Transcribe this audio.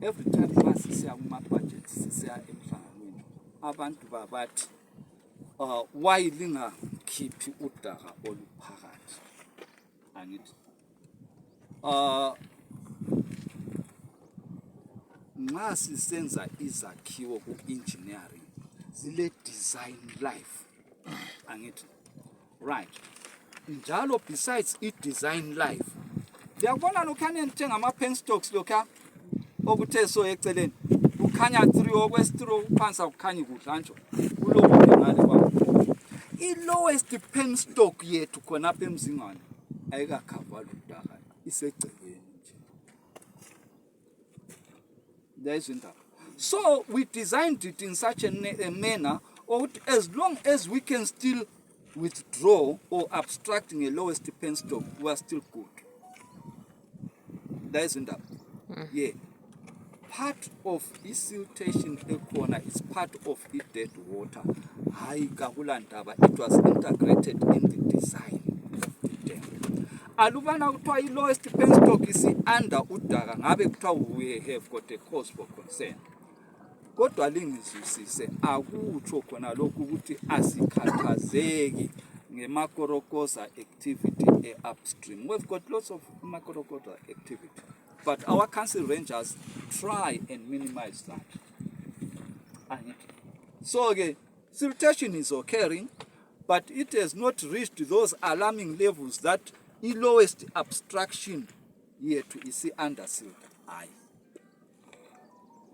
every time siya kuma-budget siya emhlanganweni abantu babathi why lingakhiphi udaka oluphakathi angithi nxa sisenza izakhiwo ku-engineering zile design life angithi right njalo besides i-design life uyabona lokhane njengama-penstocks lokha okuthe so eceleni kukhanya 3 okwesi-3 kuphansi kukhanya kudlanjwa kulokho ngale kwabo i-lowest penstock yethu khonapha emzingwane ayikakhavala udaka isegcekeni nje there's indaba. So we designed it in such a manner as long as we can still withdraw or abstracting a lowest penstock, we are still good. That isn't that. Yeah. Part of this siltation corner is part of the dead water. It was integrated in the design of the dam. Alubana kuthiwa i-lowest penstock is under udaka ngabe kuthiwa we have got a cause for concern. Kodwa lingizwisise akutsho khona lokhu ukuthi asikhathazeki ngemakorokoza activity upstream. We've got lots of makorokoza activity, but our council rangers try and minimize that. So again, siltation is occurring, but it has not reached those alarming levels that the lowest abstraction yet is under silt.